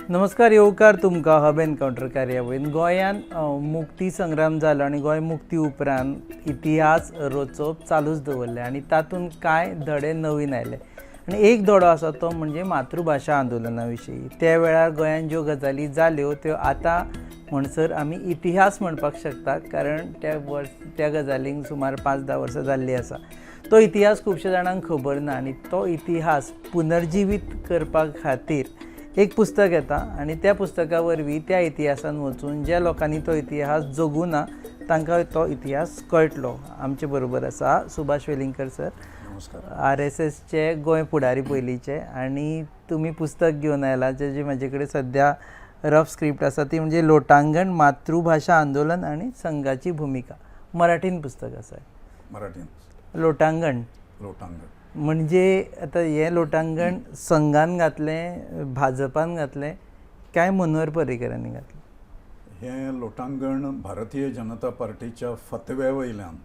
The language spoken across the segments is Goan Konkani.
नमस्कार, येवकार तुमकां हब एनकावंटर कार्यावळीन. गोंयांत मुक्ती संग्राम जालो आनी गोंय मुक्ती उपरांत इतिहास रचोवप चालूच दवरलें आनी तातूंत कांय धडे नवीन आयले आनी एक धडो आसा तो म्हणजे मातृभाशा आंदोलना विशीं. त्या वेळार गोंयांत ज्यो गजाली जाल्यो त्यो आतां म्हणसर आमी इतिहास म्हणपाक शकतात, कारण त्या वर्स त्या गजालींक सुमार 5-10 वर्सां जाल्लीं आसा. तो इतिहास खुबश्या जाणांक खबर ना आनी तो इतिहास पुनर्जिवीत करपा खातीर एक पुस्तक येता आनी त्या पुस्तका वरवीं त्या इतिहासान वचून ज्या लोकांनी तो इतिहास जगूं ना तांकां तो इतिहास कळटलो. आमचे बरोबर आसा सुभाष वेलिंगकर सर. नमस्कार. आरएसएसचे गोंय फुडारी पयलींचे, आनी तुमी पुस्तक घेवन आयला जेजी म्हाजे कडेन सद्या रफ स्क्रिप्ट आसा ती म्हणजे लोटांगण मातृभाशा आंदोलन आनी संघाची भुमिका. मराठीन पुस्तक आसा. मराठीन. लोटांगण. लोटांगण. म्हणजे आतां हें लोटांगण संघान घातलें, भाजपान घातलें काय मनोहर पर्रीकरांनी घातलें? हें लोटांगण भारतीय जनता पार्टीच्या फतव्या वयल्यान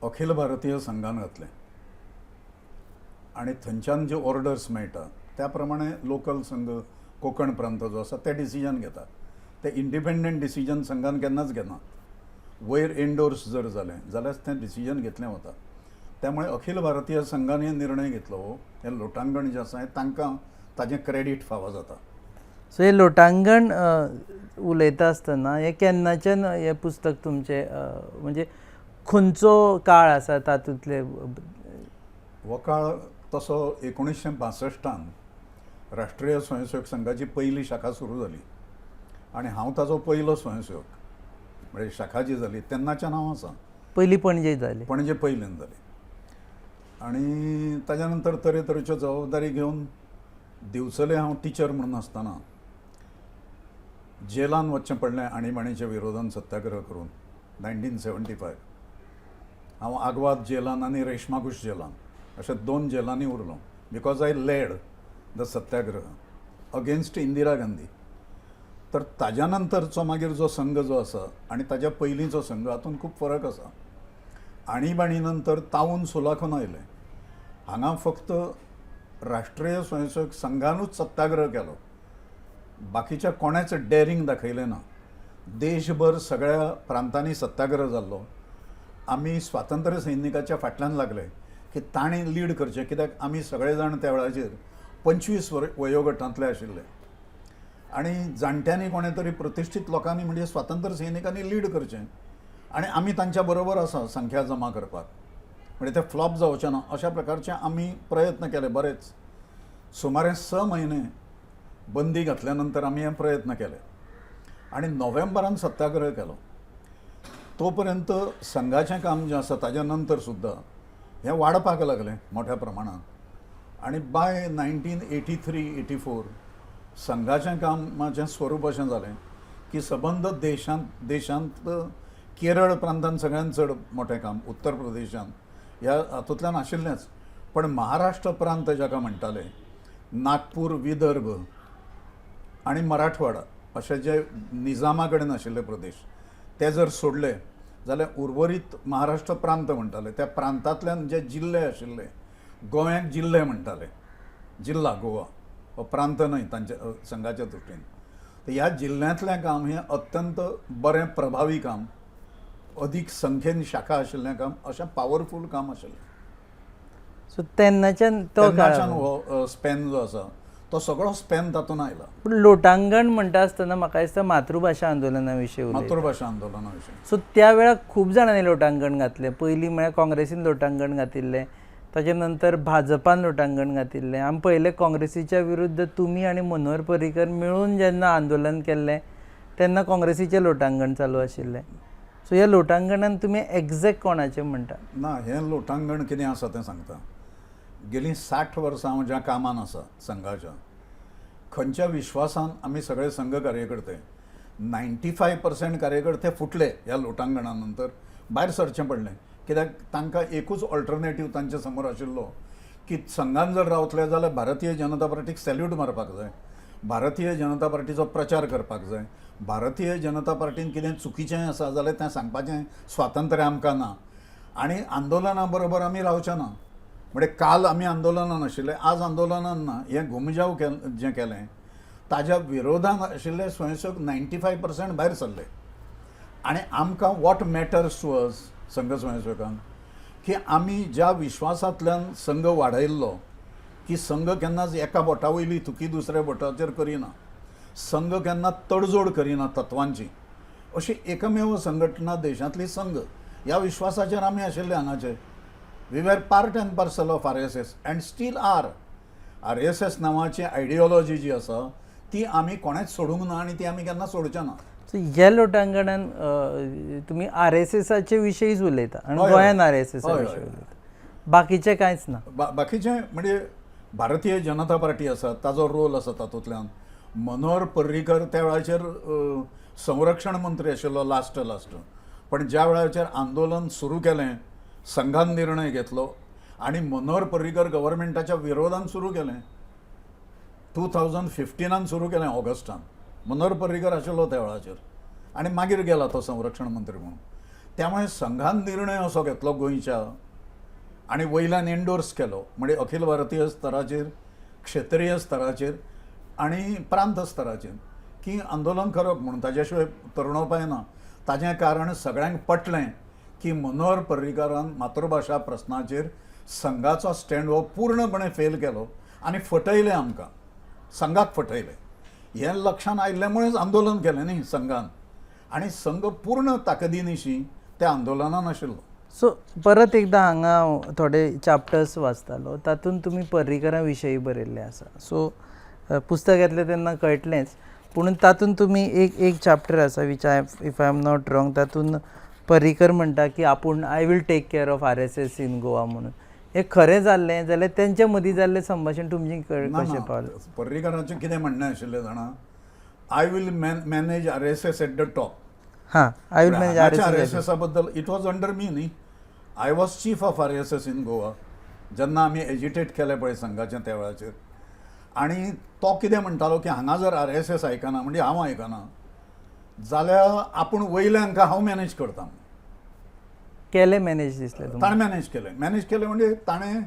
अखिल भारतीय संघान घातलें आनी थंयच्यान जे ऑर्डर्स मेळटा त्या प्रमाणे लोकल संघ कोंकण प्रांत जो आसा ते डिसिजन घेतात. ते इंडिपेंडंट डिसिजन संघान केन्नाच घेना. वयर एन्डोर्स जर जालें जाल्यार तें डिसिजन घेतलें वता. त्यामुळे अखिल भारतीय संघान हे निर्णय घेतलो. हो, हें लोटांगण जें आसा हें तांकां ताजें क्रेडीट फावो जाता. सो हें लोटांगण उलयता आसतना हें केन्नाच्यान हें पुस्तक तुमचें, म्हणजे खंयचो काळ आसा तातूंतले? हो काळ तसो 1962 राष्ट्रीय स्वयंसेवक संघाची पयली शाखा सुरू जाली आनी हांव ताजो पयलो स्वयंसेवक. म्हणजे शाखा जी जाली तेन्नाच्यान हांव आसा. पयली पणजे जाली. पणजे पयलीन जाली आनी ताज्या नंतर तरेतरेच्यो जबाबदारी घेवन दिवचले हांव टिचर म्हणून आसतना जेलान वचचें पडलें आणीबाणीच्या विरोधान सत्याग्रह करून 1975. हांव आगवाद जेलान आनी रेशमागुश जेलान अशा 2 जेलांनी उरलो because I led the satyagraha against Indira Gandhi. तर ताज्या नंतरचो मागीर जो संघ जो आसा आनी ताज्या पयलींचो संघ हातूंत खूब फरक आसा. आणीबाणी नंतर तावून सुलाखून आयलें. हांगा फक्त राष्ट्रीय स्वयंसेवक संघानूच सत्याग्रह केलो, बाकीच्या कोणेच डॅरिंग दाखयलें ना. देशभर सगळ्या प्रांतांनी सत्याग्रह जाल्लो. आमी स्वातंत्र्य सैनिकाच्या फाटल्यान लागले की ताणें लीड करचें, कित्याक आमी सगळे जाण त्या वेळाचेर 25 वयोगटांतले आशिल्ले आनी जाणट्यांनी कोणें तरी प्रतिश्ठीत लोकांनी म्हणजे स्वातंत्र्य सैनिकांनी लीड करचें आनी आमी तांच्या बरोबर आसा संख्या जमा करपाक, म्हणजे ते फ्लॉप जावचें ना अशा प्रकारचे आमी प्रयत्न केले बरेच. सुमारे 6 म्हयने बंदी घातल्या नंतर आमी हे प्रयत्न केले आनी नोव्हेंबरान सत्याग्रह केलो. तो पर्यंत संघाचें काम जें आसा ताज्या नंतर सुद्दां हें वाडपाक लागलें मोठ्या प्रमाणांत आनी बाय 1983-84 संघाचें कामाचें स्वरूप अशें जालें की सबंद देशांत केरळ प्रांतान सगळ्यांत चड मोठें काम, उत्तर प्रदेशांत ह्या हातूंतल्यान आशिल्लेंच, पण महाराष्ट्र प्रांत जाका म्हणटाले नागपूर, विदर्भ आनी मराठवाडा अशे जे निजामा कडेन आशिल्ले प्रदेश ते जर सोडले जाल्यार उर्वरीत महाराष्ट्र प्रांत म्हणटाले त्या प्रांतांतल्यान जे जिल्ले आशिल्ले, गोंयाक जिल्ले म्हणटाले, जिल्ला गोवा हो प्रांत न्हय तांच्या संघाच्या दृश्टीन, तर ह्या जिल्ल्यांतलें काम हें अत्यंत बरें प्रभावी काम, अदीक संख्येन शाखा आशिल्लें काम, अशें पावरफूल काम आशिल्लें. सो तेन्नाच्यान तो तेन्नाच्यान हो स्पॅन जो आसा तो सगळो स्पॅन तातूंत आयला. पूण लोटांगण म्हणटा आसतना म्हाका दिसता मातृभाशा आंदोलना विशीं उलयता. मातृभाशा आंदोलना विशीं. सो त्या वेळार खूब जाणांनी लोटांगण घातलें. पयलीं म्हळ्यार काँग्रेसीन लोटांगण घातिल्लें, ताजे नंतर भाजपान लोटांगण घातिल्लें. आमी पळयलें काँग्रेसीच्या विरुद्ध तुमी आनी मनोहर पर्रीकर मेळून जेन्ना आंदोलन केल्लें तेन्ना काँग्रेसीचें लोटांगण चालू आशिल्लें. सो ह्या लोटांगणान तुमी एग्जॅक्ट कोणाचें म्हणटा? ना, हें लोटांगण कितें आसा तें सांगता. गेलीं 60 वर्सां हांव ज्या कामान आसा संघाच्या, खंयच्या विश्वासान आमी सगळे संघ कार्यकर्ते 95% कार्यकर्ते फुटले ह्या लोटांगणा नंतर, भायर सरचें पडलें. कित्याक तांकां एकूच ऑल्टरनेटीव तांचे समोर आशिल्लो की संघान जर रावतले जाल्यार भारतीय जनता पार्टीक सॅल्यूट मारपाक जाय, भारतीय जनता पार्टीचो प्रचार करपाक जाय, भारतीय जनता पार्टीन कितें चुकीचें आसा जाल्यार तें सांगपाचें स्वातंत्र्य आमकां ना आनी आंदोलना बरोबर आमी रावचे ना. म्हणजे काल आमी आंदोलनान आशिल्ले, आज आंदोलनान ना. हें घुमजाव जें केलें ताज्या विरोधान आशिल्ले स्वयंसेवक 95% भायर सरले. आनी आमकां what matters to us संघ स्वयंसेवकांक की आमी ज्या विश्वासांतल्यान संघ वाडयल्लो की संघ केन्नाच एका बोटा वयली थुकी दुसऱ्या बोटाचेर करिना, संघ केन्ना तडजोड करिना तत्वांची, अशी एकमेव संघटना देशांतली संघ, ह्या विश्वासाचेर आमी आशिल्ले हांगाचे. We were part and parcel of RSS and still are. RSS नांवाची आयडियोलॉजी जी आसा ती आमी कोणेच सोडूंक ना आनी ती आमी केन्ना सोडचे ना. सो ह्या लोटांगणान तुमी आरएसएसाचे विशयीच उलयता आनी हय, हय. गोंयान आरएसएसा हय, हय, विशयी हय. उलयता, बाकीचें कांयच ना. बाकीचें म्हणजे भारतीय जनता पार्टी आसा ताजो रोल आसा तातूंतल्यान. मनोहर पर्रीकर त्या वेळाचेर संरक्षण मंत्री आशिल्लो लास्ट लास्ट, पण ज्या वेळाचेर आंदोलन सुरू केलें संघान निर्णय घेतलो आनी मनोहर पर्रीकर गव्हर्मेंटाच्या विरोधान सुरू केलें. 2015 सुरू केलें ऑगस्टान. मनोहर पर्रीकर आशिल्लो त्या वेळाचेर आनी मागीर गेला तो संरक्षण मंत्री म्हणून. त्यामुळे संघान निर्णय असो घेतलो गोंयच्या आनी वयल्यान एन्डोर्स केलो, म्हणजे अखिल भारतीय स्तराचेर, क्षेत्रीय स्तराचेर आनी प्रांत स्तराचेर की आंदोलन करप म्हणून, ताज्या शिवाय तरणोपाय ना. ताजें कारण सगळ्यांक पटलें की मनोहर पर्रीकारान मातृभाशा प्रस्नाचेर संघाचो स्टँड हो पूर्णपणे फेल केलो आनी फटयलें आमकां, संघाक फटयलें. हें लक्षांत आयिल्ल्या मुळेच आंदोलन केलें न्ही संघान, आनी संघ पूर्ण ताकदीनिशी त्या आंदोलनान आशिल्लो. सो परत एकदां हांगा हांव थोडे चॅप्टर्स वाचतालो, तातूंत तुमी पर्रीकरा विशयी बरयल्लें आसा. सो पुस्तक येतलें तेन्ना कळटलेंच, पूण तातूंत तुमी एक एक चॅप्टर आसा which I if I am not wrong, तातूंत पर्रीकर म्हणटा की आपूण I will take care of RSS in Goa म्हणून. हें खरें जाल्लें जाल्यार तेंच्या मदीं जाल्लें संभाशण तुमचें ना. कशें ना. पावलें? पर्रीकराचें कितें म्हणणें आशिल्लें जाणा, I will manage RSS at the top. हां, I will manage R RSS. S एसा बद्दल it was under me न्ही, I was chief of RSS in Goa जेन्ना आमी एजिटेट केलें पळय संघाचें त्या वेळाचेर. आनी तो कितें म्हणटालो की हांगा जर आरएसएस आयकना, म्हणजे हांव आयकना जाल्यार आपूण वयल्यान हांव मॅनेज करता. केलें मॅनेज दिसलें तुमकां? ताणें मॅनेज केलें. मॅनेज केलें म्हणजे ताणें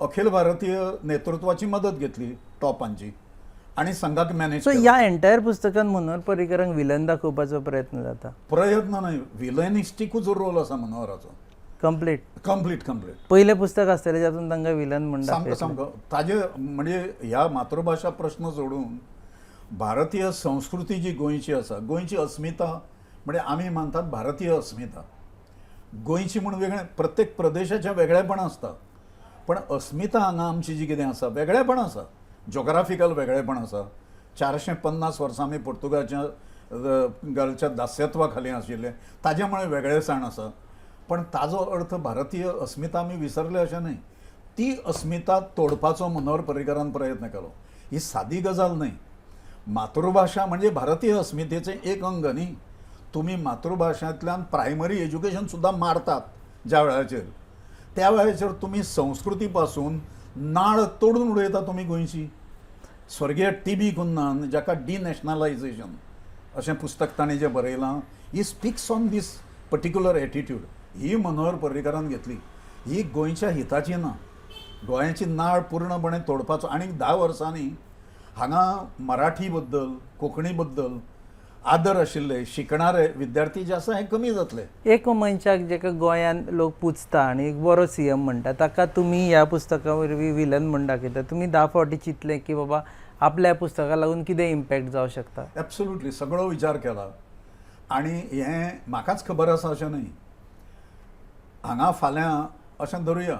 अखिल भारतीय नेतृत्वाची मदत घेतली टॉपांची आनी संघाक मॅनेज. सो ह्या एंटायर पुस्तकान मनोहर पर्रीकरांक विलन दाखोवपाचो प्रयत्न जाता. प्रयत्न न्हय, विलनिस्टिकूच रोल आसा मनोहराचो. कंप्लीट. Complete, complete. पयलें पुस्तक आसतलें जातून तांकां विलन म्हण सामको. दाखयतलें. सामको. ताजे म्हणजे ह्या मातृभाशा प्रश्न सोडून भारतीय संस्कृती जी गोंयची आसा, गोंयची अस्मिता, म्हणजे आमी मानतात भारतीय अस्मिता गोंयची म्हूण वेगळें, प्रत्येक प्रदेशाचें वेगळेपण आसता, पण अस्मिता हांगा आमची जी कितें आसा वेगळेपण आसा, जोग्राफिकल वेगळेपण आसा. 450 वर्सां आमी पुर्तुगालच्या गालच्या दास्यत्वा खाली आशिल्ले, ताजे मुळे वेगळेसाण आसा. पण ताजो अर्थ भारतीय अस्मिता आमी विसरले अशें न्हय. ती अस्मिता तोडपाचो मनोहर पर्रीकारान प्रयत्न केलो. ही सादी गजाल न्हय. मातृभाशा म्हणजे भारतीय अस्मितेचें एक अंग न्ही. तुमी मातृभाशांतल्यान प्रायमरी एज्युकेशन सुद्दां मारतात ज्या वेळाचेर, त्या वेळाचेर तुमी संस्कृती पासून नाळ तोडून उडयता तुमी गोंयची. स्वर्गीय टी बी कुन्हान जाका डिनॅशनलायझेशन अशें पुस्तक ताणें जें बरयलां, he speaks on this particular attitude. ही मनोहर पर्रीकारान घेतली, ही गोंयच्या हिताची ना. गोंयाची नाळ पूर्णपणे तोडपाचो. आनी 10 वर्सांनी हांगा मराठी बद्दल, कोंकणी बद्दल आदर आशिल्ले शिकणारे विद्यार्थी जे आसा हे कमी जातले. एक मनशाक जेका गोंयान लोक पुजता आनी एक बरो सीएम म्हणटा, ताका तुमी ह्या पुस्तका वरवीं विलन म्हण दाखयता. तुमी 10 फावटी चिंतलें की बाबा आपल्या पुस्तकाक लागून कितें इम्पॅक्ट जावं शकता? एब्सोल्युटली, सगळो विचार केला. आनी हें म्हाकाच खबर आसा अशें न्हय. हांगा फाल्यां अशें धरुया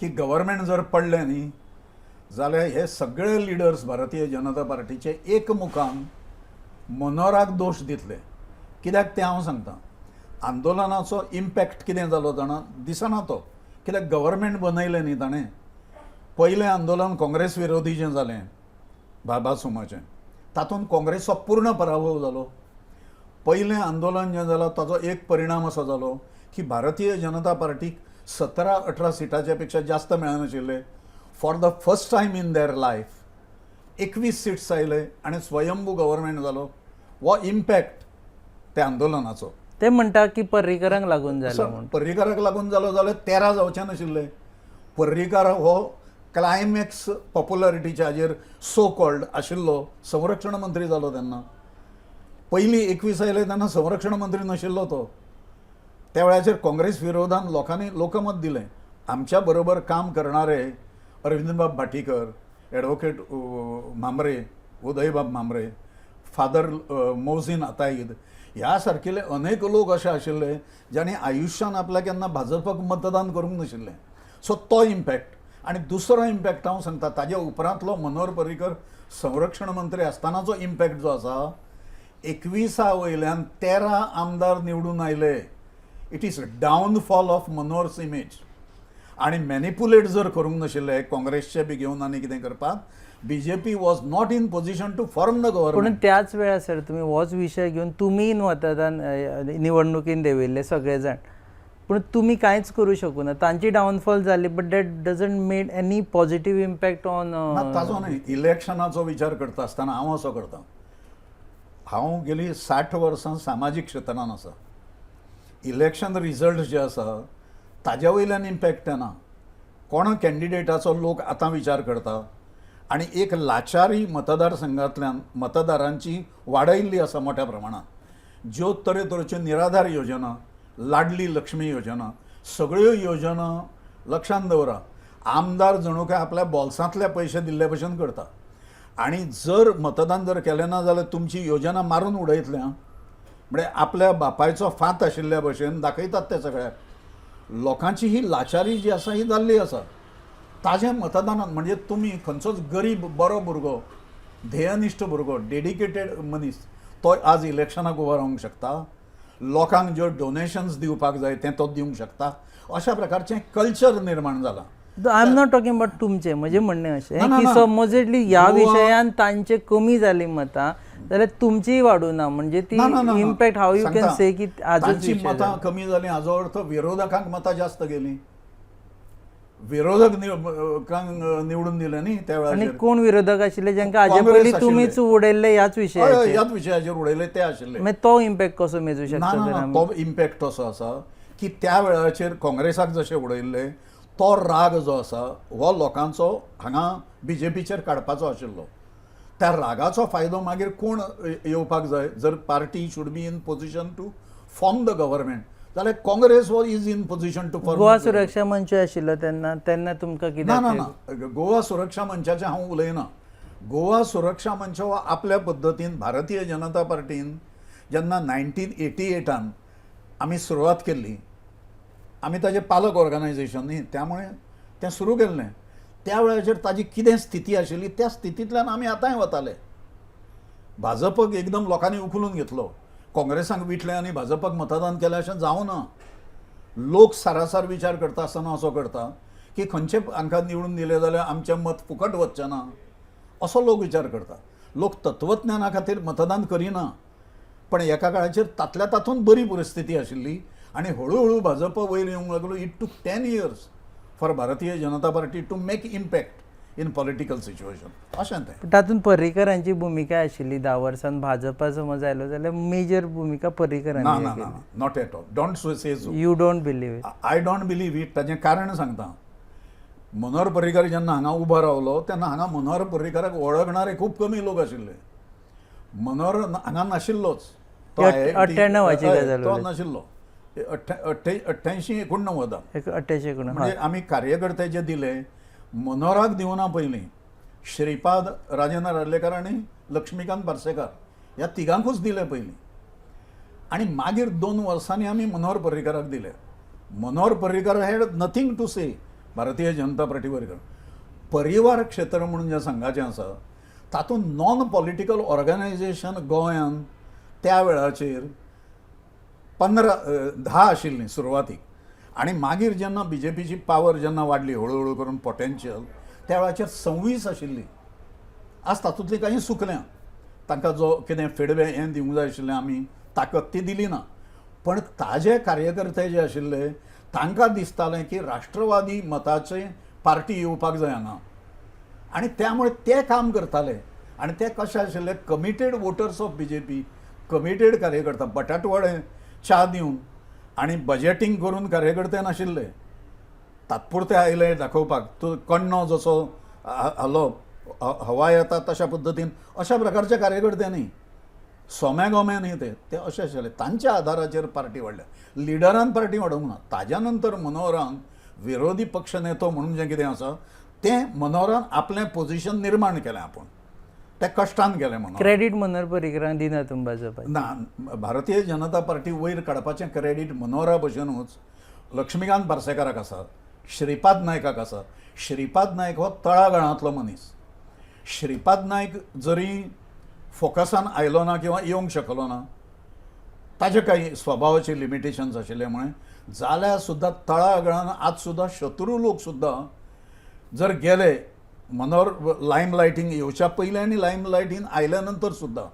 की गव्हर्मेंट जर पडलें न्ही जाल्यार हे सगळे लिडर्स भारतीय जनता पार्टीचे एकमुखान मनोहराक दोश दितले. कित्याक तें हांव सांगता. आंदोलनाचो इम्पॅक्ट कितें जालो जाणा, दिसना तो, कित्याक गव्हर्मेंट बनयलें न्ही ताणें. पयलें आंदोलन काँग्रेस विरोधी जें जालें बाबासुमाचें, तातूंत काँग्रेसचो पूर्ण पराभव जालो. पयलें आंदोलन जें जालां ताजो एक परिणाम असो जालो की भारतीय जनता पार्टीक 17-18 सिटाच्या पेक्षा जास्त मेळनाशिल्ले. For the first time in their life 21 seats आयले आनी स्वयंभू गव्हर्मेंट जालो. हो इम्पॅक्ट त्या आंदोलनाचो. ते म्हणटा की पर्रीकरांक लागून जालें म्हूण. पर्रीकराक लागून जालो जाल्यार 13 जावचे नाशिल्ले. पर्रीकार हो क्लायमॅक्स पॉप्युलरिटीच्या हाजेर सो कॉल्ड आशिल्लो संरक्षण मंत्री जालो तेन्ना. पयलीं 21 आयले तेन्ना संरक्षण मंत्री नाशिल्लो तो. त्या वेळाचेर काँग्रेस विरोधान लोकांनी लोकमत दिलें. आमच्या बरोबर काम करणारे अरविंदबाब भाटीकर, एडवोकेट म्हांबरे, उदयबाब म्हांबरे, फादर मोझीन अताईद ह्या सारकिले अनेक लोक अशे आशिल्ले जांणी आयुश्यान आपल्या केन्ना भाजपाक मतदान करूंक नाशिल्लें. सो तो इम्पॅक्ट. आनी दुसरो इम्पॅक्ट हांव सांगता, ताज्या उपरांतलो मनोहर पर्रीकर संरक्षण मंत्री आसतनाचो इम्पॅक्ट जो आसा, 21 वयल्यान 13 आमदार निवडून आयले. It is downfall of Manohar's image. आनी मॅनिपुलेट जर करूंक नाशिल्ले काँग्रेसचे बी घेवन आनी कितें करपाक, BJP was not in position to form the पूण government. त्याच वेळार सर, तुमी होच विशय घेवन तुमी मतदान निवडणुकीन देंविल्ले सगळे जाण, पूण तुमी कांयच करूं शकूना. तांची डावनफॉल जाली, but that doesn't made any positive impact on ना, ताजो न्हय. इलेक्शनाचो विचार करता आसतना हांव असो करता, हांव गेली 60 वर्सां सामाजीक क्षेत्रान आसा. इलेक्शन रिजल्ट जे आसा ताज्या वयल्यान इम्पॅक्ट येना. कोण कॅन्डिडेटाचो लोक आतां विचार करता आनी एक लाचारी मतदारसंघांतल्यान मतदारांची वाडयल्ली आसा मोठ्या प्रमाणात. ज्यो तरेतरेच्यो निराधार योजना, लाडली लक्ष्मी योजना, सगळ्यो योजना लक्षांत दवरा, आमदार जणू काय आपल्या बोल्सांतले पयशे दिल्ले भशेन करता. आनी जर मतदान जर केलें ना जाल्यार तुमची योजना मारून उडयतले. आं, म्हणजे आपल्या बापायचो फांत आशिल्ल्या भशेन दाखयतात ते सगळ्याक. लोकांची ही लाचारी जी आसा ही जाल्ली आसा ताजें मतदानान. म्हणजे तुमी खंयचोच गरीब बरो भुरगो, ध्येयनिश्ठ भुरगो, डेडिकेटेड मनीस तो आज इलेक्शनाक उबो रावंक शकता. लोकांक ज्यो डोनेशन्स दिवपाक जाय तें तो दिवंक शकता. अशा प्रकारचें कल्चर निर्माण जालां. I am not talking about तुमचें, म्हजें म्हणणें अशें ना, ना, की ना. समोजेडली ह्या गोवा- विशयान तांचे कमी जाली मतां जाल्यार तुमचीय वाडूना, म्हणजे ती ना, ना, ना, ना. Impact how you can सांगता. से की आजच तांची विशय मतां जाला. कमी जालीं हाजो अर्थ विरोधकांक मतां जास्त गेलीं. विरोधक निवडून दिले न्ही त्या आनी वेळाचेर. कोण विरोधक आशिल्ले जांकां हाजे काँग्रेस पयलीं तुमीच आशिल्ले. उडयल्ले ह्याच हय, हय, विशयाचेर? ह्याच विशयाचेर उडयले ते आशिल्ले. मागीर तो इम्पॅक्ट कसो मेजू ना शकता ना तर ना आमी? तो इम्पॅक्ट असो आसा की त्या वेळाचेर काँग्रेसाक जशें उडयल्ले तो राग जो आसा हो लोकांचो हांगा बीजेपीचेर काडपाचो आशिल्लो. त्या रागाचो फायदो मागीर कोण येवपाक जाय, जर party should be in position to form the government जाल्यार Congress was is in position to form. Goa Suraksha Manch आशिल्लो तेन्ना, तेन्ना तुमकां ना ना. कित्याक ना, गोवा सुरक्षा मंचाचें हांव उलयना. गोवा सुरक्षा मंच हो आपल्या पद्दतीन भारतीय जनता पार्टीन जेन्ना 1988 आमी सुरवात केल्ली, आमी ताजें पालक ऑर्गनायझेशन न्ही, त्यामुळे तें सुरू केल्लें. त्या वेळाचेर ताजी कितें स्थिती आशिल्ली त्या स्थितींतल्यान आमी आतांय वताले. भाजपक एकदम लोकांनी उखलून घेतलो, काँग्रेसाक विटलें आनी भाजपाक मतदान केलें अशें जावना. लोक सारासार विचार करता आसतना असो करता की खंयचे हांकां निवडून दिले जाल्यार आमचें मत फुकट वचचें ना, असो लोक विचार करता. लोक तत्वज्ञाना खातीर मतदान करिना. पण एका काळाचेर तातल्या तातूंत बरी परिस्थिती आशिल्ली आनी हळू हळू भाजप वयर येवंक लागलो. It took 10 years for Bharatiya Janata Party to make impact in political situation, अशें तें. तातूंत पर्रीकरांची भुमिका आशिल्ली 10 वर्सान भाजपा समज आयलो जाल्यार मेजर भुमिका ना पर्रीकरांनी. ना ना, not at all, don't say so. You don't believe? I don't believe it. ताजें कारण सांगता. मनोहर पर्रीकर जेन्ना हांगा उबो रावलो तेन्ना हांगा मनोहर पर्रीकराक वळखणारे खूब कमी लोक आशिल्ले. मनोहर हांगा नाशिल्लोच तो. 98ची हय, गजाल तो उलयता. नाशिल्लो 88, 89. एक 88 एकोण म्हणजे आमी कार्यकर्ते जे दिले मनोहराक दिवना, पयलीं श्रीपाद राजेंद्र आर्लेकर आनी लक्ष्मीकांत पार्सेकार ह्या तिगांकूच दिले पयलीं आनी मागीर 2 वर्सांनी आमी मनोहर पर्रीकराक दिले. Manohar Parrikar had nothing to say Bharatiya Janata party बरोबर. परिवार क्षेत्र म्हणून जें संघाचें आसा तातूंत नॉन पॉलिटिकल ऑर्गनायझेशन गोंयान त्या वेळाचेर 15, 10 आशिल्लीं सुरवातीक. आनी मागीर जेन्ना बीजेपीची पावर जेन्ना वाडली हळू हळू करून पोटेन्शियल, त्या वेळाचेर 26 आशिल्ली. आज तातूंतली काही सुकल्या. तांकां जो कितें फिडबॅक हें दिवंक जाय आशिल्लें, आमी ताकद ती दिली ना. पण ताजे कार्यकर्ते जे आशिल्ले तांकां दिसतालें की राष्ट्रवादी मताचे पार्टी येवपाक जाय हांगा आनी त्यामुळे ते काम करताले. आनी ते कशे आशिल्ले, committed voters of BJP, committed कार्यकर्ता. बटाटवडे च्या दिवन आनी बजेटींग करून कार्यकर्ते नाशिल्ले. तात्पुरते आयले दाखोवपाक. तूं कण्णो जसो हालो हवा येता तशा पद्दतीन अशा प्रकारचे कार्यकर्ते न्ही, सोम्या गोम्या न्ही ते, ते अशे आशिल्ले. तांच्या आदाराचेर पार्टी वाडल्या, लिडरान पार्टी वाडोवंक ना. ताज्या नंतर मनोहरान विरोधी पक्ष नेतो म्हणून जें कितें आसा तें मनोहरान आपलें पोझिशन निर्माण केलें आपूण, तें कश्टान केलें मनोहर. क्रेडीट मनोहर पर्रीकरांक दिना तुमी भाजपा? ना, भारतीय जनता पार्टी वयर काडपाचें क्रेडीट मनोहरा भशेनूच लक्ष्मीकांत पार्सेकाराक आसा, श्रीपाद नायकाक आसा. श्रीपाद नायक हो तळागाळांतलो मनीस. श्रीपाद नायक जरी फोकसान आयलो ना किंवा येवंक शकलो ना, ताजे काही स्वभावाचे लिमिटेशन्स आशिल्ले मुळे, जाल्यार सुद्दां तळागाळान आज सुद्दां शत्रू लोक सुद्दां जर गेले मनोहर लायम लायटींग येवच्या पयलीं आनी लायम लायटीन आयल्या नंतर सुद्दां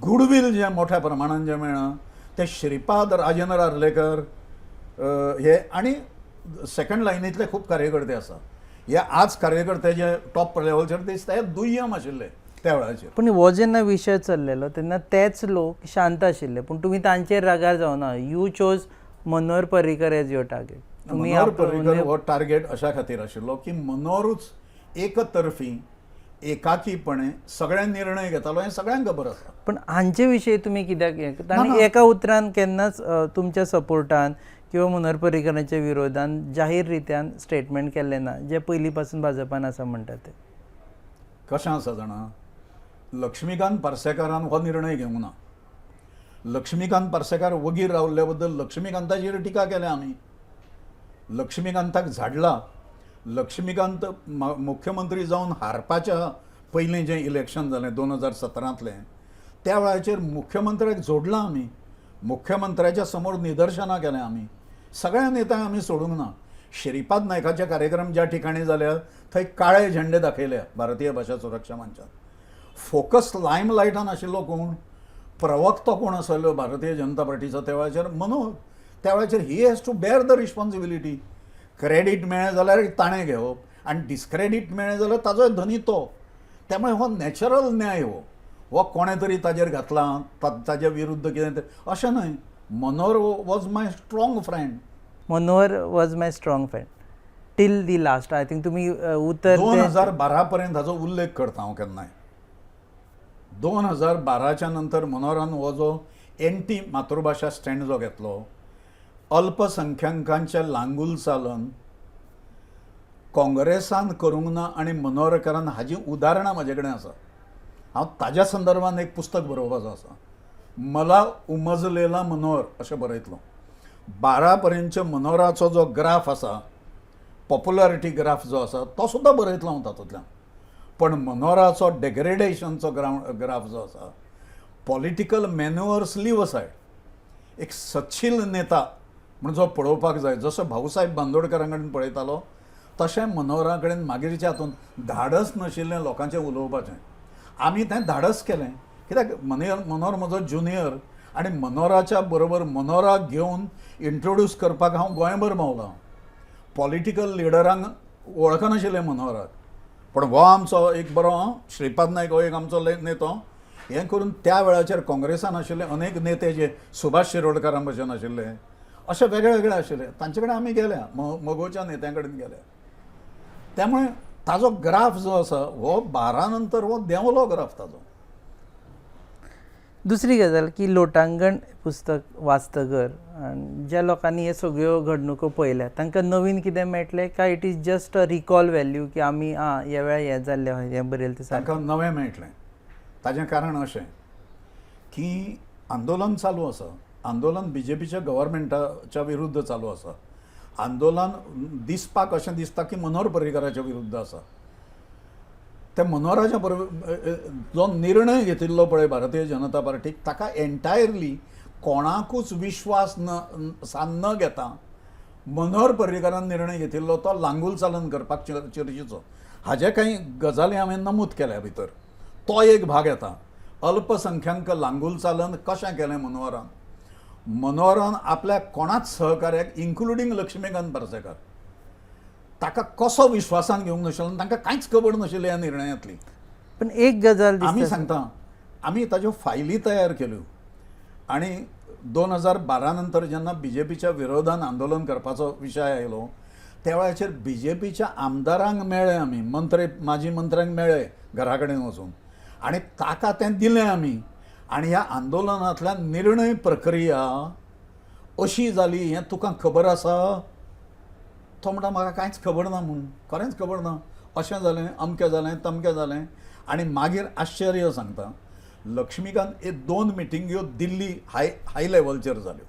गुडवील जें मोठ्या प्रमाणान जें मेळ्ळां तें श्रीपाद राजेंद्र आर्लेकर हे आनी सेकंड लायनींतले खूब कार्यकर्ते आसा. हे आज कार्यकर्ते जे टॉप लेवलचेर दिसता हे दुय्यम आशिल्ले त्या वेळाचेर. पूण हो जेन्ना विशय चल्लेलो तेन्ना तेच लोक शांत आशिल्ले, पूण तुमी तांचेर रागार जावना. You chose Manohar Parrikar as your target. तुमी मनोहर पर्रीकर हो टार्गेट अशा खातीर आशिल्लो की मनोहरूच एकतर्फी एकाकीपणे सगळे निर्णय घेतालो हें सगळ्यांक खबर आसा. पण हांचे विशयी तुमी कित्याक हें, तांणी एका उतरान केन्नाच तुमच्या सपोर्टान किंवा मनोहर पर्रीकरांच्या विरोधान जाहीर रित्यान स्टेटमेंट केल्लें ना, जे पयलीं पासून भाजपान आसा म्हणटा ते. कशें आसा जाणा, लक्ष्मीकांत पार्सेकारान हो निर्णय घेवंक ना. लक्ष्मीकांत पार्सेकार वगीर रावल्ल्या बद्दल लक्ष्मीकांताचेर टिका केल्या आमी, लक्ष्मीकांताक झाडला. लक्ष्मीकांत मुख्यमंत्री जावन हारपाच्या पयलीं जें इलेक्शन जालें 2017तलें, त्या वेळाचेर मुख्यमंत्र्याक जोडला आमी, मुख्यमंत्र्याच्या समोर निदर्शनां केलें आमी, सगळ्या नेत्यांक आमी सोडूंक ना. श्रीपाद नायकाचे कार्यक्रम ज्या ठिकाणी जाल्या थंय काळे झेंडे दाखयले भारतीय भाशा सुरक्षा मंचान. फोकस लायम लायटान आशिल्लो कोण, प्रवक्तो कोण आसलो भारतीय जनता पार्टीचो त्या वेळाचेर मनोहर. त्या वेळाचेर he has to bear the responsibility. Credit मेळ्ळें जाल्यार ताणें घेवप आनी डिसक्रेडीट मेळ्ळें जाल्यार ताजोय धनी तो. त्यामुळे हो नॅचरल न्याय हो, हो कोणें तरी ताजेर घातला ताजे विरुद्ध कितें तरी अशें न्हय. Manohar was my strong friend. Manohar was my strong friend till the last. I think तुमी उतर 2012 पर्यंत हाजो उल्लेख करता हांव केन्नाय. 2012च्या नंतर मनोहरान हो जो एंटी मातृभाशा स्टँड जो घेतलो, अल्पसंख्याकांचें लांगूल चालन काँग्रेसान करूंक ना आनी मनोहरकरान, हाजीं उदाहरणां म्हाजे कडेन आसा. हांव ताज्या संदर्भान एक पुस्तक बरोवपाचो आसा, मला उमजलेला मनोहर अशें बरयतलो. 12 पर्यंतचे मनोहराचो जो ग्राफ आसा, पॉप्युलरिटी ग्राफ जो आसा तो सुद्दां बरयतलो हांव तातूंतल्यान. पण मनोहराचो डेग्रेडेशनचो ग्राफ जो आसा, पॉलिटिकल मॅन्युअर्स लीव असायड, एक सच्छील नेता म्हण जो पळोवपाक जाय, जसो भाऊसाहेब बांदोडकरां कडेन पळयतालो तशें मनोहरा कडेन मागीरच्या हातून धाडस नाशिल्लें लोकांचें उलोवपाचें. आमी तें धाडस केलें कित्याक मनोहर म्हजो ज्युनियर आनी मनोहराच्या बरोबर मनोहराक घेवन इंट्रोड्यूस करपाक हांव गोंयभर भोंवलां. पॉलिटिकल लिडरांक वळखनाशिल्लें मनोहराक, पण हो आमचो एक बरो श्रीपाद नायक हो एक आमचो नेतो. हें करून त्या वेळाचेर काँग्रेसान आशिल्ले अनेक नेते जे सुभाष शिरोडकारां भशेन आशिल्ले, अशे वेगळे वेगळे आशिल्ले, तांचे कडेन आमी गेल्या, मगोच्या नेत्यां कडेन गेल्या. त्यामुळे ताजो ग्राफ जो आसा हो 12 नंतर हो देंवलो ग्राफ ताजो. दुसरी गजाल की लोटांगण पुस्तक वाचतकर आनी ज्या लोकांनी हे सगळ्यो घडणुको पळयल्या तांकां नवीन कितें मेळटलें काय it is just a recall value की आमी आं ह्या वेळार हें जाल्लें हें बरयलें तें सारकें? तांकां नवें मेळटलें. ताजें कारण अशें की आंदोलन चालू आसा, आंदोलन बी जे पीच्या गव्हर्मेंटाच्या विरुद्ध चालू आसा. आंदोलन दिसपाक अशें दिसता की मनोहर पर्रीकराच्या विरुद्ध आसा. त्या मनोहराच्या बरोबर जो निर्णय घेतिल्लो पळय भारतीय जनता पार्टीक, ताका एन्टायरली कोणाकूच विश्वास न सान न घेता मनोहर पर्रीकरान निर्णय घेतिल्लो तो लांगूल चालन करपाक चर्चेचो. हाजे कांय गजाली हांवें नमूद केल्या भितर, तो एक भाग येता. अल्पसंख्याक लांगूल चालन कशें केलें मनोहरान. मनोहरान आपल्या कोणाच सहकार्याक इन्क्लुडींग लक्ष्मीकांत पार्सेकार ताका कसो विश्वासान घेवंक नाशिल्लो, तांकां कांयच खबर नाशिल्लें ह्या निर्णयांतली. पण एक गजाल आमी दिसता सांगता, आमी ताज्यो फायली तयार केल्यो आनी 2012 नंतर जेन्ना बी जे पीच्या विरोधान आंदोलन करपाचो विशय आयलो त्या वेळाचेर बीजेपीच्या आमदारांक मेळ्ळे आमी, मंत्री, माजी मंत्र्यांक मेळ्ळे घरा कडेन वचून आनी ताका तें दिलें आमी. आनी ह्या आंदोलनांतल्यान निर्णय प्रक्रिया अशी जाली हें तुका खबर आसा? तो म्हणटा, म्हाका कांयच खबर ना म्हूण, खरेंच खबर ना. अशें जालें, अमकें जालें, तमकें जालें. आनी मागीर आश्चर्य सांगता, लक्ष्मीकांत हे दोन मिटिंग्यो दिल्ली हाय हाय लेवलचेर जाल्यो.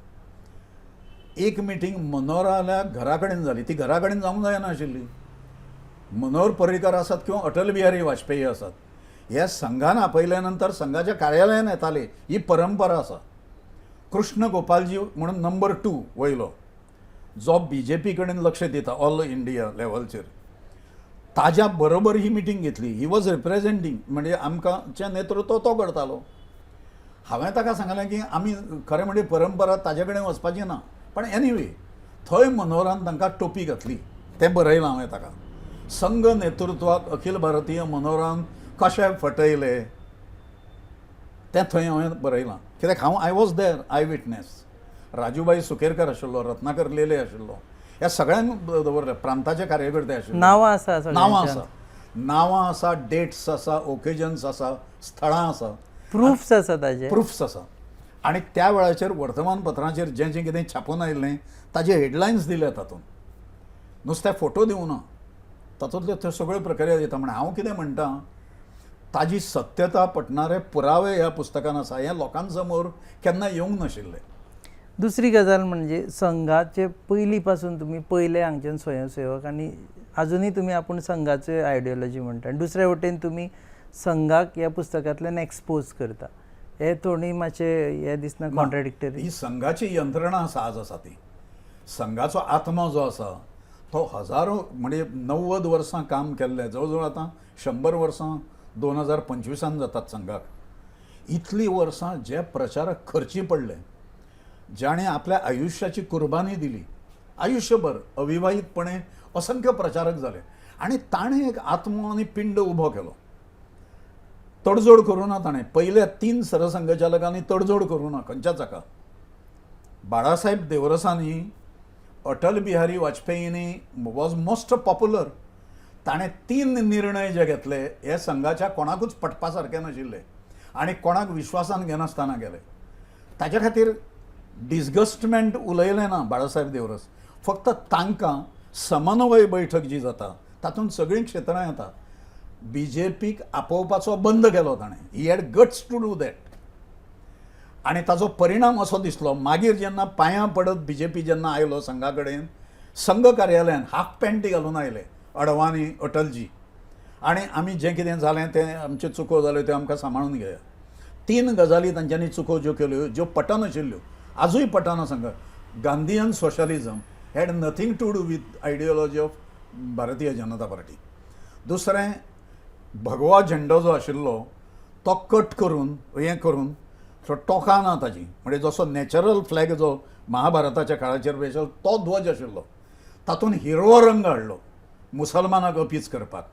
एक मिटींग मनोहराल्या घरा कडेन जाली, ती घरा कडेन जावंक जायनाशिल्ली. मनोहर पर्रीकर आसात किंवा अटल बिहारी वाजपेयी आसात, हे संघान आपयल्या नंतर संघाच्या कार्यालयान येताले, ही परंपरा आसा. कृष्ण गोपालजी म्हणून नंबर 2 वयलो जो बीजेपी कडेन लक्ष दिता ऑल इंडिया लेवलचेर, ताज्या बरोबर ही मिटींग घेतली. He was representing, म्हणजे आमकांचें नेतृत्व तो करतालो. हांवें ताका सांगलें की आमी खरें म्हणजे परंपरा ताजे कडेन वचपाची ना, पण एनिवे थंय मनोहरान तांकां टोपी घातली, तें बरयलां हांवें ताका. संघ नेतृत्वाक अखिल भारतीय मनोहरान कशें फटयले तें थंय हांवें बरयलां, कित्याक हांव I was there, eye witness. Rajubhai Sukerkar आशिल्लो, रत्नाकर लेले आशिल्लो, ह्या सगळ्यांक दवरले, प्रांताचे कार्यकर्ते आशिल्ले. नांवां आसा नांवां सगळ्यांच्या. आसा, नांवां आसा, डेट्स आसा, ओकेजन्स आसा, स्थळां आसा. प्रुफ्स आसा ताजे. प्रुफ्स आसा. आनी त्या वेळाचेर वर्तमानपत्रांचेर जें जें कितें छापून आयिल्लें ताजे हेडलायन्स दिल्या तातूंत, नुस्त्या फोटो दिवना, तातूंतल्यो त्यो सगळ्यो प्रक्रिया दिता. म्हण हांव कितें म्हणटा, ताजी सत्यता पटणारे पुरावे ह्या पुस्तकान आसा, हें लोकां समोर केन्ना येवंक नाशिल्लें. दुसरी गजाल म्हणजे संघाचे पयलीं पासून तुमी पयले हांगच्यान स्वयंसेवक आनी आजुनूय तुमी आपूण संघाचे आयडियोलॉजी म्हणटा, आनी दुसरे वटेन तुमी संघाक ह्या पुस्तकांतल्यान एक्सपोज करता, हे थोडी मातशें हें दिसना, कॉन्ट्राडिक्टरी? ही संघाची यंत्रणा आसा, आज आसा ती संघाचो आत्मो जो आसा तो हजारो म्हणजे 90 वर्सां काम केल्लें, जवळ जवळ आतां 100 वर्सां 2025 जातात संघाक. इतलीं वर्सां जे प्रचारक खर्ची पडले, जाणें आपल्या आयुश्याची कुर्बानी दिली, आयुश्यभर अविवाहीतपणे असंख्य प्रचारक जाले आनी ताणें एक आत्मो आनी पिंड उबो केलो. तडजोड करूं ना ताणें, पयल्या 3 सरसंघचालकांनी तडजोड करूं ना खंयच्याच हाका. बाळासाहेब देवरसांनी, अटल बिहारी वाजपेयींनी वॉज मोस्ट पॉप्युलर, ताणें 3 निर्णय जे घेतले हे संघाच्या कोणाकूच पटपा सारके नाशिल्ले आनी कोणाक विश्वासान घेनासतना गेले. ताच्या खातीर डिसगस्टमेंट उलयलें ना बाळासाहेब देवरस. फक्त तांकां समन्वय बैठक जी जाता तातूंत सगळीं क्षेत्रां येता, बीजेपीक आपोवपाचो बंद केलो ताणें. He had guts to do that. आनी ताचो परिणाम असो दिसलो, मागीर जेन्ना पांयां पडत बीजेपी जेन्ना आयलो संघा कडेन, संघ कार्यालयान हाफ पॅन्टी घालून आयले अडवाणी, अटलजी, आनी आमी जें कितें जालें तें आमच्यो चुको जाल्यो त्यो आमकां सांबाळून घेया. 3 गजाली तांच्यांनी चुको ज्यो केल्यो ज्यो पटनाशिल्ल्यो, आजूय पटना संघ. Gandhian socialism had nothing to do with ideology of Bharatiya Janata Party. दुसरें, भगवा झेंडो जो आशिल्लो तो कट करून हें करून तो टोकां ना ताजी, म्हणजे जसो नॅचरल फ्लॅग जो महाभारताच्या काळाचेर आशिल्लो तो ध्वज आशिल्लो, तातूंत हिरवो रंग हाडलो मुसलमानाक अपीज करपाक.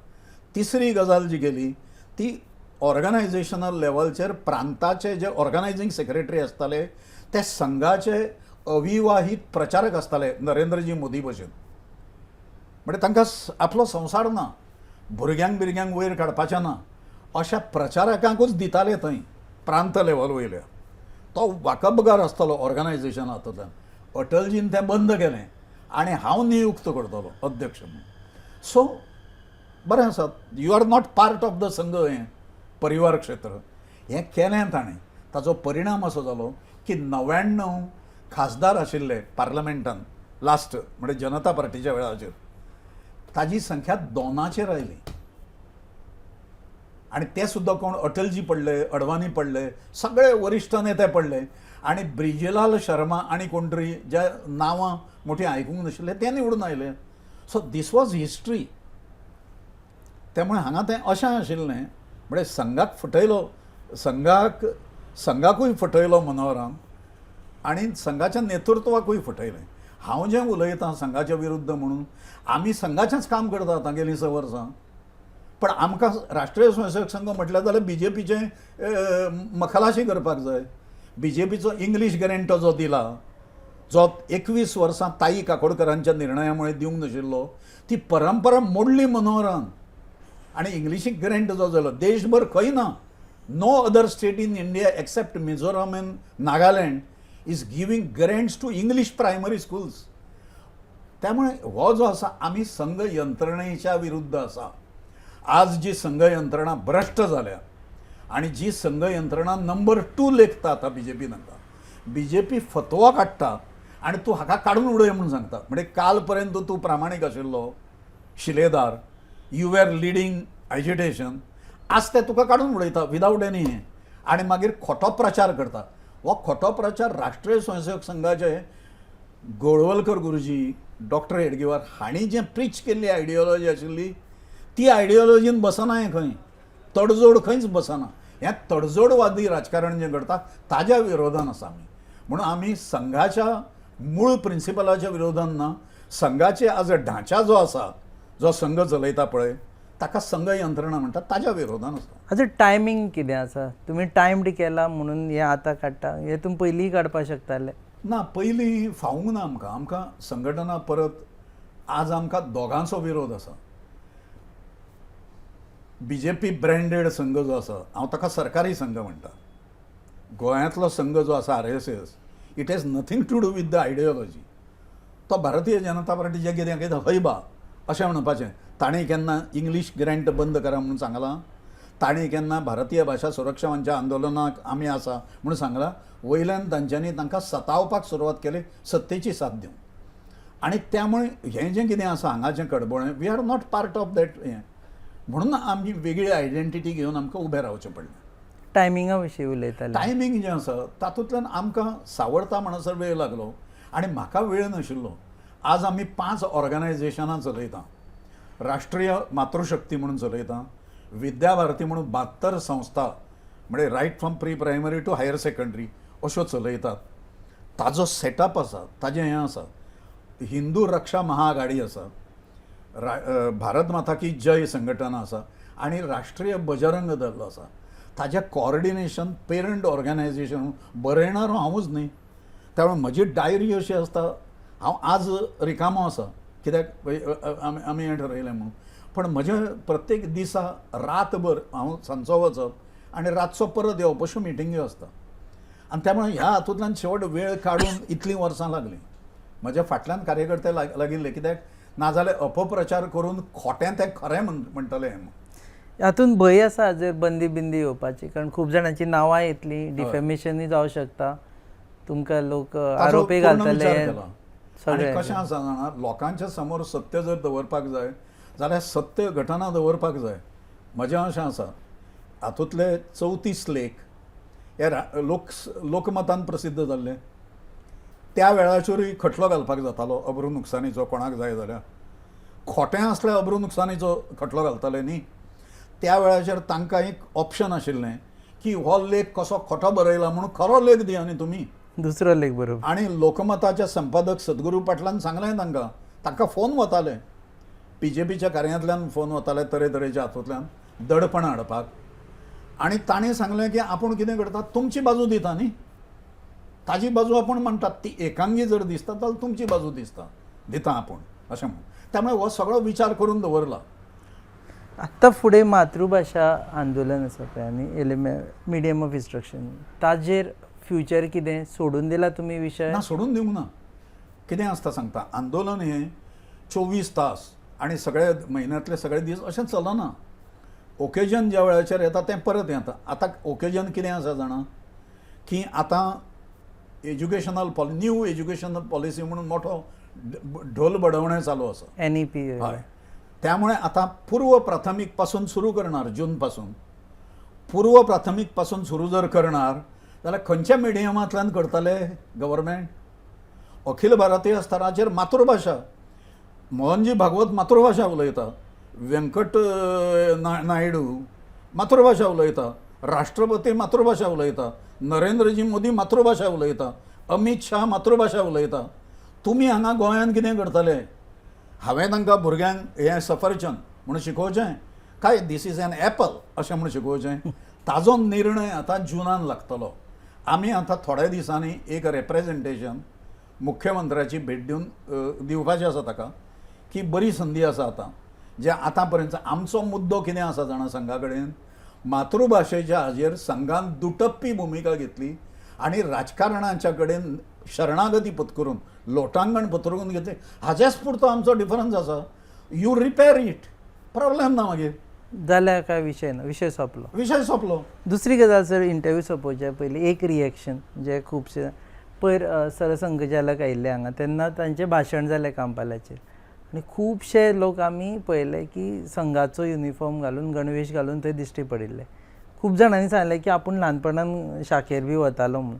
तिसरी गजाल जी केली ती ऑर्गनायझेशनल लेवलचेर प्रांताचे जे ऑर्गनायझींग सेक्रेटरी आसताले ते संघाचे अविवाहीत प्रचारक आसताले, नरेंद्रजी मोदी भशेन. म्हणजे तांकां आपलो संवसार ना, भुरग्यांक बिरग्यांक वयर काडपाचें ना, अशा प्रचारकांकूच दिताले थंय प्रांत लेवल वयल्या. तो वाकबगार आसतालो ऑर्गनायझेशन हातूंतल्यान. अटलजीन तें बंद केलें आनी हांव नियुक्त करतलो अध्यक्ष म्हणून. सो बरें आसा, you are not part of the Sangh, हें परिवार क्षेत्र हें केलें ताणें. ताचो परिणाम असो जालो की 99 खासदार आशिल्ले पार्लमेंटान लास्ट, म्हणजे जनता पार्टीच्या वेळाचेर, ताजी संख्या 2 आयली. आनी ते सुद्दां कोण, अटलजी पडले, अडवाणी पडले, सगळे वरिश्ठ नेते पडले आनी ब्रिजलाल शर्मा आनी कोण तरी ज्या नांवां मोठी आयकूंक नाशिल्ले ते निवडून आयले. So this was history. त्यामुळे हांगा तें अशें आशिल्लें, म्हणजे संघाक फटयलो, संघाकूय फटयलो मनोहरान आनी संघाच्या नेतृत्वाकूय फटयलें. हांव जें उलयतां संघाच्या विरुद्ध म्हणून, आमी संघाचेंच काम करता आतां गेलीं 6 वर्सां, पण आमकां राष्ट्रीय स्वयंसेवक संघ म्हटल्यार जाल्यार बीजेपीचें मखलाशी करपाक जाय. बीजेपीचो इंग्लीश गॅरेंटो जो दिला जो 21 वर्सां ताई काकोडकरांच्या निर्णयामुळे दिवंक नाशिल्लो, ती परंपरा मोडली मनोहरान आनी इंग्लिशीक ग्रँट जो जालो, देशभर खंय ना. No other state in India except Mizoram and Nagaland is giving grants to English primary schools. त्यामुळे हो जो आसा, आमी संघ यंत्रणेच्या विरुद्ध आसा. आज जी संघ यंत्रणा भ्रश्ट जाल्या आनी जी संघ यंत्रणा नंबर टू लेखता आतां बीजेपी तांकां, बीजेपी फतवा काडटा आनी तूं हाका काडून उडय म्हूण सांगता. म्हणजे काल पर्यंत तूं प्रामाणीक आशिल्लो शिलेदार, you are leading agitation, आज ते तुका काडून उडयता विदावट एनी हें आनी मागीर खोटो प्रचार करता. हो खोटो प्रचार राष्ट्रीय स्वयंसेवक संघाचे गोळवलकर गुरुजी, डॉक्टर हेडगेवार हांणी जें प्रिच केल्ली आयडियोलॉजी आशिल्ली, ती आयडियोलॉजीन बसना. हें खंय तडजोड खंयच बसना. हें तडजोडवादी राजकारण जें घडटा ताज्या विरोधान आसा आमी. म्हणून आमी संघाच्या मूळ प्रिंसिपलाच्या विरोधान ना. संघाचे आज ढांचा जो आसा, जो संघ चलयता पळय, ताका संघ यंत्रणा म्हणटात, ताज्या विरोधान आसा. हाजो टायमींग कितें आसा? तुमी टायम्ड केला म्हणून हें आतां काडटा? हें तुमी पयलीं काडपाक शकताले. ना, पयलीं फावूंक ना आमकां. आमकां संघटना परत आज आमकां दोगांचो विरोध आसा. बीजेपी ब्रँडेड संघ जो आसा, हांव ताका सरकारी संघ म्हणटा. गोंयांतलो संघ जो आसा RSS, it has nothing to do with the ideology. तो भारतीय जनता पार्टीचें कितें कितें हय बा अशें म्हणपाचें. ताणें केन्ना इंग्लीश ग्रँट बंद करा म्हणून सांगलां? ताणें केन्ना भारतीय भाशा सुरक्षा मंचा आंदोलनाक आमी आसा म्हणून सांगलां? वयल्यान तांच्यांनी तांकां सतावपाक सुरवात केली सत्तेची साथ दिवन. आनी त्यामुळे हें जें कितें आसा हांगाचें कडबोळें, we are not part of that. हें म्हणून आमी वेगळी आयडेंटिटी घेवन आमकां उबें रावचें पडलें. टायमिंगा विशीं उलयताले. टायमींग जें आसा, तातूंतल्यान आमकां सावरता म्हणसर वेळ लागलो आनी म्हाका वेळ नाशिल्लो. आज आमी पांच ऑर्गनायझेशनां चलयता. राष्ट्रीय मातृशक्ती म्हणून चलयता, विद्याभारती म्हणून 72 संस्था, म्हणजे right from pre primary to higher secondary अश्यो चलयतात. ताजो सेटअप आसा, ताजें हें आसा. हिंदू रक्षा महाआघाडी आसा, भारत माता की जय संघटना आसा आनी राष्ट्रीय बजरंग दल आसा. ताजें कॉर्डिनेशन, पेरंट ऑर्गनायझेशन बरयणारो हांवूच न्ही. त्यामुळे म्हजी डायरी अशी आसता, हांव आज रिकामो आसा कित्याक आमी हें ठरयलें म्हणून, पण म्हजें प्रत्येक दिसा रातभर हांव सांजचो वचप आनी रातचो परत येवप अश्यो मिटिंग्यो आसता. आनी त्यामुळे ह्या हातूंतल्यान शेवट वेळ काडून इतलीं वर्सां लागलीं. म्हज्या फाटल्यान कार्यकर्ते लागिल्ले, कित्याक नाजाल्यार अपप्रचार करून खोटें तें खरें म्हणटले हें. हातून भंय आसा जर बंदी बिंदी येवपाची? कारण खूब जाणांची नांवां येतलीं, डिफेमेशनूय जावं शकता, तुमकां लोक ताचो आरोपी पूर्ण घालतले. विचार केला. आनी सगळे. कशें आसा जाणा, लोकांच्या समोर सत्य जर दवरपाक जाय जाल्यार सत्य घटना दवरपाक जाय. म्हजें अशें आसा, हातूंतले 34 लेख हे लोक लोकमतान प्रसिद्ध जाल्ले. त्या वेळाचेरूय खटलो घालपाक जातालो अब्रू नुकसानीचो कोणाक जाय जाल्यार. खोटें आसल्यार अब्रू नुकसानीचो खटलो घालताले न्ही. त्या वेळाचेर तांकां एक ऑप्शन आशिल्लें की हो लेख कसो खोटो बरयला म्हणून खरो लेख दिया न्ही तुमी. दुसरो लेख, बरोबर. आणि लोकमताच्या संपादक सद्गुरू पाटलान सांगलें तांकां. तांकां फोन वताले, बीजेपीच्या कार्यांतल्यान फोन वताले तरेतरेच्या हातूंतल्यान दडपण हाडपाक. आनी ताणें सांगलें की आपूण कितें करता, तुमची बाजू दिता न्ही, ताजी बाजू आपूण म्हणटात ती एकांगी जर दिसता जाल्यार तुमची बाजू दिसता दिता आपूण अशें म्हणून. त्यामुळे हो सगळो विचार करून दवरला. आत्तां फुडें मातृभाशा आंदोलन आसा पळय आनी एलिमे मिडियम ऑफ इन्स्ट्रक्शन, ताजेर फ्युचर कितें? सोडून दिला तुमी विशय? ना, सोडून दिवंक ना. कितें आसता सांगता, आंदोलन हें 24 तास आनी सगळे म्हयन्यांतले सगळे दीस अशें चलना. ओकेजन ज्या वेळाचेर येता तें परत येता. आतां ओकेजन कितें आसा जाणा, की आतां educational poli new educational policy म्हणून मोठो ढोल बडवणें चालू आसा. एनईपी. हय, त्यामुळे आता पूर्व प्राथमीक पासून सुरू करणार, जून पासून. पूर्व प्राथमीक पासून सुरू जर करणार जाल्यार खंयच्या मिडियमांतल्यान करतले गव्हर्मेंट? अखिल भारतीय स्तराचेर मातृभाशा, मोहनजी भागवत मातृभाशा उलयता, व्यंकट नायडू मातृभाशा उलयता, राष्ट्रपती मातृभाशा उलयता, नरेंद्रजी मोदी मातृभाशा उलयता, अमीत शाह मातृभाशा उलयता. तुमी हांगा गोंयांत कितें करतले? हांवें तांकां भुरग्यांक हें सफरचंद म्हणून शिकोवचें काय this is an apple अशें म्हणून शिकोवचें? ताजो निर्णय आतां जुनान लागतलो. आमी आतां थोड्या दिसांनी एक रेप्रेजेंटेशन मुख्यमंत्र्याची भेट दिवन दिवपाची आसा ताका की बरी संदी आसा आतां जे आतां पर्यंत आमचो मुद्दो कितें आसा जाणा संघा कडेन मातृभाशेच्या हाजेर संघान दुटप्पी भुमिका घेतली आनी राजकारणाच्या कडेन शरणागती पत्करून लोटांगण पत्करून घेतली. हाजेच पुरतो आमचो डिफरन्स आसा. You repair it, problem ना मागीर. जाल्यार काय विशय ना, विशय सोंपलो. विशय सोंपलो. दुसरी गजाल सर, इंटरव्यू सोंपोवच्या पयलीं एक रिएक्शन जे खुबशे पयर सरसंघचालक आयिल्ले हांगा तेन्ना तांचें भाशण जालें कांपालाचेर आनी खुबशे लोक आमी पळयले की संघाचो युनिफॉर्म घालून गणवेश घालून थंय दिश्टी पडिल्ले. खूब जाणांनी सांगलें की आपूण ल्हानपणान शाखेर बी वतालो म्हणून.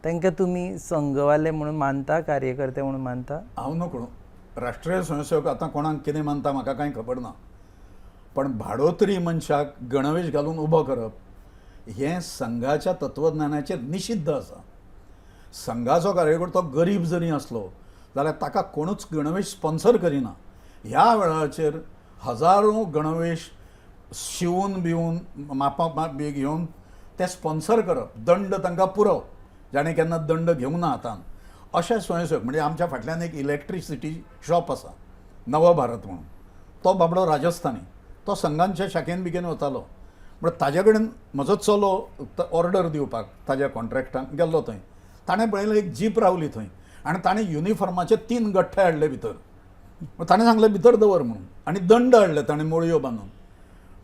तांकां तुमी संघवाले म्हणून मानता, कार्यकर्ते म्हणून मानता? हांव नकळो राष्ट्रीय स्वयंसेवक आतां कोणाक कितें मानता म्हाका कांय खबर ना, पण भाडोत्री मनशाक गणवेश घालून उबो करप हें संघाच्या तत्वज्ञानाचेर निशिद्ध आसा. संघाचो कार्यकर्तो गरीब जरी आसलो जाल्यार ताका कोणूच गणवेश स्पॉन्सर करिना. ह्या वेळाचेर हजारो गणवेश शिवून बिवून मापा माप बी घेवन ते स्पॉन्सर करप, दंड तांकां पुरो जाणें केन्ना दंड घेवंक ना हातान, अशे स्वयंसेवक. म्हणजे आमच्या फाटल्यान एक इलेक्ट्रिसिटी शॉप आसा नव भारत म्हणून, तो बाबडो राजस्थानी, तो संघांच्या शाखेन बिकेन वतालो. म्हणून ताजे कडेन म्हजो चलो ऑर्डर दिवपाक ताज्या कॉन्ट्रॅक्टान गेल्लो थंय, ताणें पळयलें एक जीप रावली थंय आनी ताणें युनिफॉर्माचे 3 गठ्ठे हाडले भितर. ताणें सांगलें भितर दवर म्हणून आनी दंड हाडले ताणें मोळयो बांदून.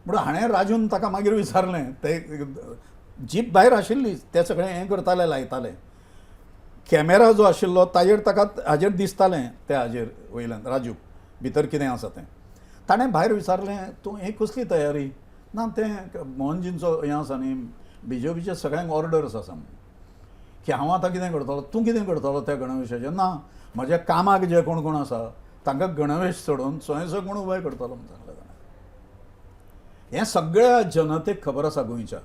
म्हणून हाणें राजून ताका मागीर विचारलें, ते जीप भायर आशिल्ली, ते सगळें हें करताले लायताले, कॅमेरा जो आशिल्लो ताजेर ताका हाजेर दिसतालें, त्या हाजेर वयल्यान राजू भितर कितें आसा तें. ताणें भायर विचारलें तूं हें कसली तयारी? ना तें मोहनजींचो हें आसा न्ही, बीजेपीचे सगळ्यांक ऑर्डर्स आसा म्हणून, की हांव आतां कितें करतलो, तूं कितें करतलो त्या गणवेशाचेर? ना म्हज्या कामाक जे कोण कोण आसा तांकां गणवेश चडोवन स्वयंसेवक म्हणून उबे करतलो म्हणून सांगलें ताणें. हें सगळ्या जनतेक खबर आसा गोंयच्या.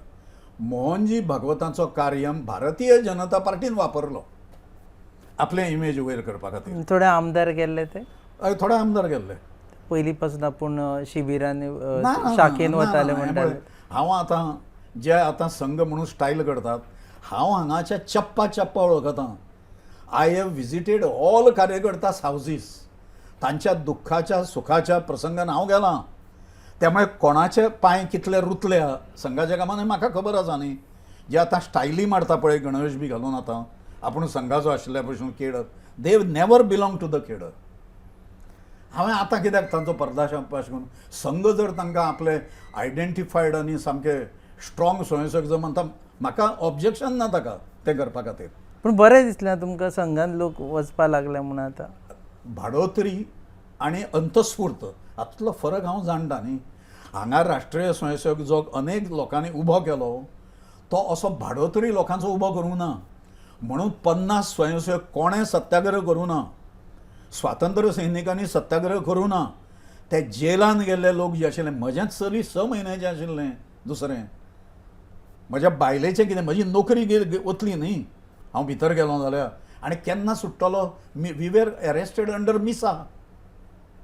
मोहनजी भागवताचो कार्यम भारतीय जनता पार्टीन वापरलो आपलें इमेज वयर करपा खातीर. थोडे आमदार गेल्ले ते? हय, थोडे आमदार गेल्ले. पयलीं पासून आपूण शिबिरांनी शाखेन वताले म्हणटाले. हांव आतां जे आतां संघ म्हणून स्टायल करतात, हांव हांगाच्या चप्पा चप्पा वळखतां. I have visited all कार्यकर्ता हावजीस, तांच्या दुख्खाच्या सुखाच्या प्रसंगान हांव गेलां. त्यामुळे कोणाचे पांय कितले रुतल्या संघाच्या कामान हें म्हाका खबर आसा न्ही. जे आतां स्टायली मारता पळय गणवेश बी घालून आतां आपूण संघाचो आशिल्ल्या पसून cadre, they never belong to the cadre. हांवें आतां कित्याक तांचो पर्दाशापाश करून संघ जर तांकां आपले आयडेंटिफायड आनी सामके स्ट्रॉंग स्वयंसेवक जर मानता, म्हाका ऑब्जेक्शन ना ताका तें करपा खातीर. पूण बरें दिसलें तुमकां संघान लोक वचपा लागले म्हणून आतां? भाडोत्री आनी अंतस्फूर्त हातूंतलो फरक हांव जाणटा न्ही. हांगा राष्ट्रीय स्वयंसेवक जो अनेक लोकांनी उबो केलो तो असो भाडोत्री लोकांचो उबो करूंक ना. म्हणून 50 स्वयंसेवक कोणें सत्याग्रह करूं ना, स्वातंत्र्य सैनिकांनी सत्याग्रह करूं ना, ते जेलान गेल्ले लोक जे आशिल्ले, म्हजेंच चली 6 म्हयन्याचें आशिल्लें, दुसरें म्हज्या बायलेचें कितें, म्हजी नोकरी वतली न्ही हांव भितर गेलो जाल्यार, आनी केन्ना सुट्टलो. We were arrested under MISA,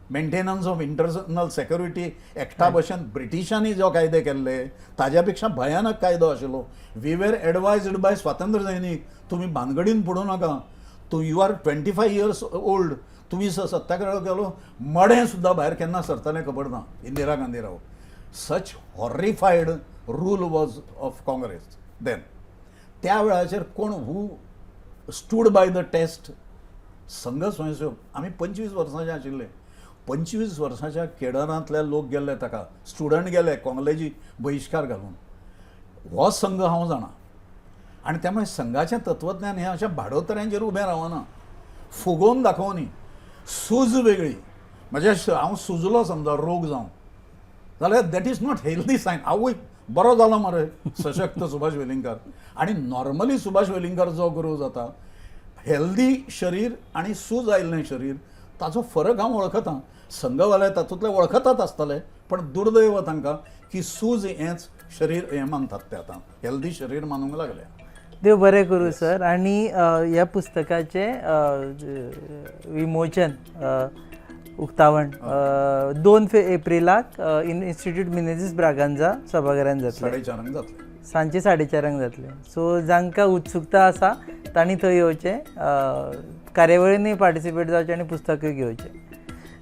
maintenance of internal security एक्टा भशेन ब्रिटिशांनी जो कायदे केल्ले ताज्या पेक्षा भयानक कायदो आशिल्लो. We were एडवायज्ड बाय स्वातंत्र्य सैनीक, तुमी भानगडीन पडूं नाका, तूं you are 25 years old, तुमी सत्याग्रह केलो, मडें सुद्दां भायर केन्ना सरतलें खबर ना. Indira Gandhi Rao, such horrified rule was of Congress then. त्या वेळाचेर कोण who stood by the test संघ स्वयंसेवक. आमी 25 वर्सांचे आशिल्ले, 25 वर्सांच्या केडरांतले लोक गेल्ले ताका, स्टुडंट गेले कॉलेजी बहिश्कार घालून. हो संघ हांव जाणा. आनी त्यामुळे संघाचें तत्वज्ञान हें अशें भाडोतऱ्यांचेर उबें रावना, फुगोवन दाखोवनी. सूज वेगळी, म्हणजे हांव सुजलो समजा रोग जावन जाल्यार that is not healthy sign. आवय बरो जालो मरे सशक्त सुभाष वेलिंगकार. आनी नॉर्मली सुभाष वेलिंगकार जो ग्रो जाता, हेल्दी शरीर आनी सूज आयिल्लें शरीर ताचो फरक हांव वळखतां. संघवाले तातूंतले वळखतात आसतले, पण दुर्दैव तांकां की सूज हेंच शरीर हें मानतात ते आतां हेल्दी शरीर मानूंक लागले. देव बरें करूं सर. आनी ह्या पुस्तकाचें विमोचन उक्तावण 2 एप्रिलाक इन्स्टिट्यूट मिनेझीस ब्रागांजा सभाघरांत जातलें. 4:30 जातलें. सांजचे 4:30 जातलें. सो जांकां उत्सुकता आसा तांणी थंय येवचें, कार्यावळींनी पार्टिसिपेट जावचें आनी पुस्तकूय घेवचें.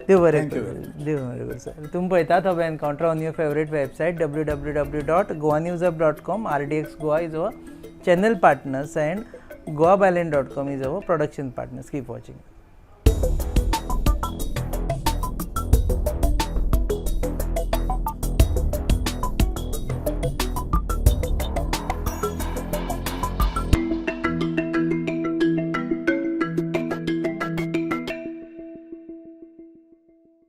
देव बरें Thank you. करूं. देव बरें करूं सर. तुमी पळयतात Hub Encounter on your favourite website www.goanewshub.com. RDX Goa is our channel partners and goabyline.com is our production partners. Keep watching.